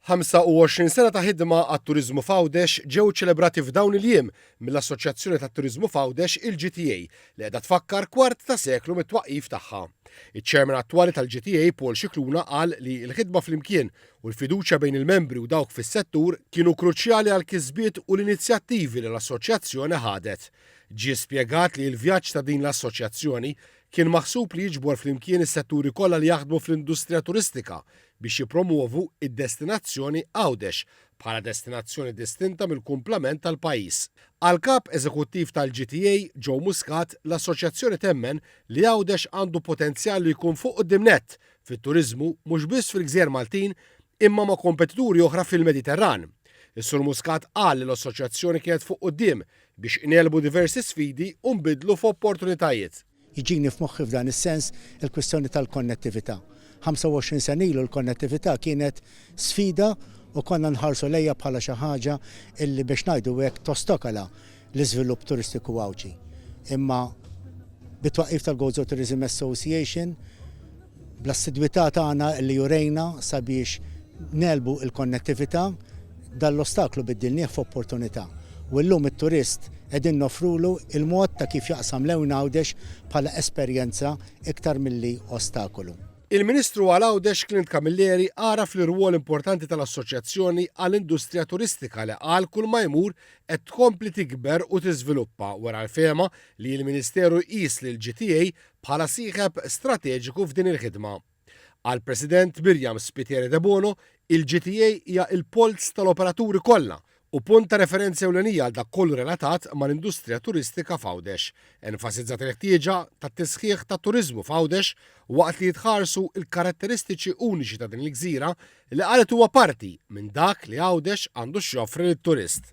25 sena ta' ħidma għat-turiżmu f'Għawdex ġew iċċelebrati f'dawn il-jiem mill-Assoċjazzjoni tat-Turiżmu f'Għawdex, il-GTA, li qiegħda tfakkar kwart ta' seklu mit-twaqqif tagħha. Iċ-Chairman attwali tal-GTA, Paul Scicluna qal li l-ħidma flimkien u l-fiduċja bejn il-membri u dawk fis-settur kienu kruċjali għall-kisbiet u l-inizjattivi li l-assoċjazzjoni ħadet. Ġie spjegat li l-vjaġġ ta' din l-assoċjazzjoni kien maħsub li jiġbor flimkien is-setturi kollha li jaħdmu fl-industrija turistika biex jippromwovu d-destinazzjoni Għawdex bħala destinazzjoni distinta mill-kumplament tal-pajjiż. Għall-Kap Eżekuttiv tal-GTA, Joe Muscat, l-assoċjazzjoni temmen li Għawdex għandu potenzjal li jkun fuq quddiem nett fit-turiżmu mhux biss fil-gżejjer Maltin imma ma' kompetituri oħra fil-Mediterran. Is-Sur Muscat qal li l-assoċjazzjoni kienet fuq quddiem biex negħlbu diversi sfidi u nbiddlu f'opportunitajiet. Jiġini f'moħħi f'dan is-sens il-kwistjoni tal-konnettività. 25 sena ilu l-konnettività kienet sfida u konna nħarsu lejha bħala xi ħaġa illi biex ngħidu hekk tostokola l-iżvilupp turistiku Għawdxi. Imma bit-twaqqif tal-Gozo Tourism Association, Bl-assidwità tagħna li urejna sabiex negħlbu l-konnettività, dan l-ostaklu biddilnieh f'opportunità. U llum it-turist qegħdin noffrulu l-mod ta' kif jaqsam lejn Għawdex bħala esperjenza iktar milli ostakolu. Il-Ministru għal Għawdex Clint Camilleri għaraf l-irwol importanti tal-Assoċjazzjoni għall-industrija turistika li qal kull ma jmur qed tkompli tikber u tiżviluppa wera l-fehma li l-Ministeru jqis lill-GTA bħala sieħeb strateġiku f'din il-ħidma. Għall-President Myriam Spiteri Debono, il-GTA hija l-polz tal-operaturi kollha u punt ta' referenza ewlenija għal dak kollu relatat mal-industrija turistika f'Għawdex. Enfasizzat il-ħtieġa tat-tisħiħ tat-turiżmu f'Għawdex waqt li jitħarsu l-karatteristiċi uniċi ta' din il-gżira li qalet huwa parti minn dak li Għawdex għandu x'joffri lit-turist.